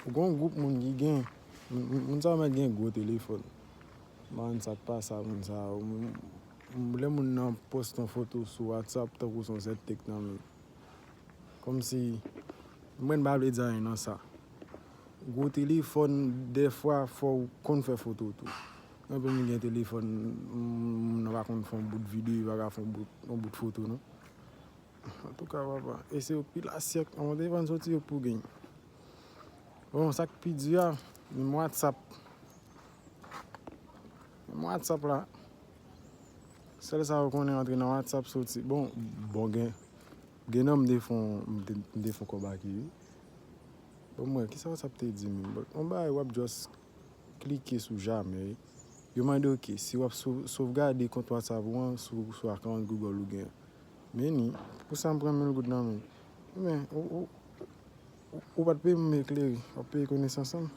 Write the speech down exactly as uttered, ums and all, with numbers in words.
Gon gwoup moun ki gen, moun moun sa yo mèt gen gwo telefòn. M pa konn sa k pase a moun sa yo. Moun- moun- Lè moun nan poste yon foto sou WhatsApp tankou se yon Z T nan men. Kòmsi, mwen m pa vle di anyen nan sa. Gwo telefòn, dèfwa, fò w konn fè foto tou. Anpil moun gen telefòn, moun nan pa konn fè yon bout videyo, pa ka fè yon bout, yon bout foto, non. Antouka, papa, e se yo pil a syèk, yon telefòn soti yo pou gen. Bon, sa k pi di a, menm WhatsApp. Menm WhatsApp la, sèl sa yo konnen antre nan WhatsApp soti. Bon, bon, gen, gen nan m te fè yon, m te, m te fè yon kòb ak li, wi. Bon, mwen, kisa WhatsApp te di menm? Bon, yon bagay w ap just klike sou jamè, wi. Yo mande w, ok, si w ap so- sovgade kont WhatsApp ou an sou, sou akawont Google ou gen. Men ni, pou sa m pran mil goud nan men. Men, ou, ou, ou, ou pa t peye m eklere, w ap peye konesans an.